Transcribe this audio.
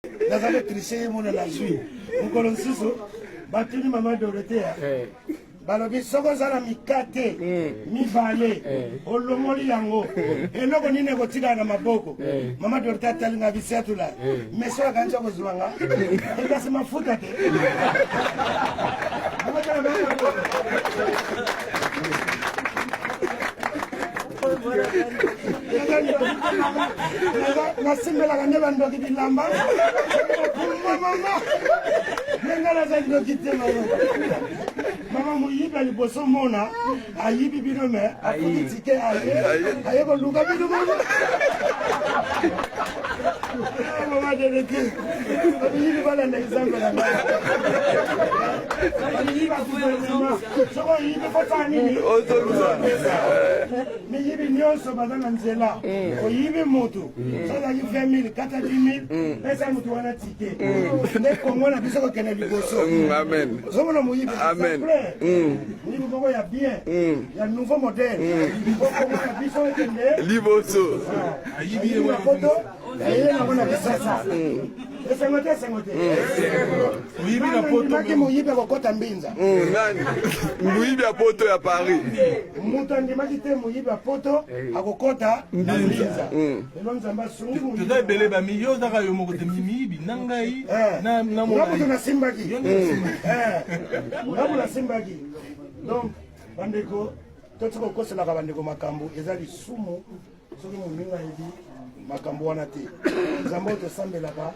Naza ko tricher ye mona nazwi. Mokolo mosusu batuni mama Dorothea eh. Balobi soki oza na mikate eh. mibale eh. Olongoli yango eloko nini ekotikala na maboko? Mama Dorothea atali nga bisiatula meso akanisi akozwa nga ekasi mafuta te. Nasimbelaka nde bandoki bilamba mama ndenge naza ndoki te. Mama, mama, moyibi ya liboso mona ayibi bino me afuti tike, aye aye koluka bino. Mama, mama Delete, bayibi balanda exemple na ngai. Bayibi ba gouvernement, soko oyibi kosala nini? Miyibi nyonso baza na nzela. Oyibi motu, so ozalaki 20 000, kata 10 000, pesa motu wana tike nde Kongo na biso kokende liboso. Amen. Ozomona moyibi? Amen. Moyibi moko ya bien, ya nouveau modèle, po Kongo na biso ekende liboso. Ayibi na poto, aye nango na Kisasa. Esengo te, esengo te. Moyibi na poto. Andimaki moyibi akokɔta Mbinza? Nani moyibi ya poto ya Paris? Moto andimaki te moyibi ya poto akokɔta na Mbinza. Lelo Nzambe asungi moyibi. Toza ebele bami, yo ozaka yo moko te, miyibi na ngai na na nga moto nasimbaki. Nga moto nasimbaki. Donc bandeko, toti kokoselaka bandeko makambo eza lisumu. Soki moninga ayebi makambo wana te, Nzambe oyo tosambelaka.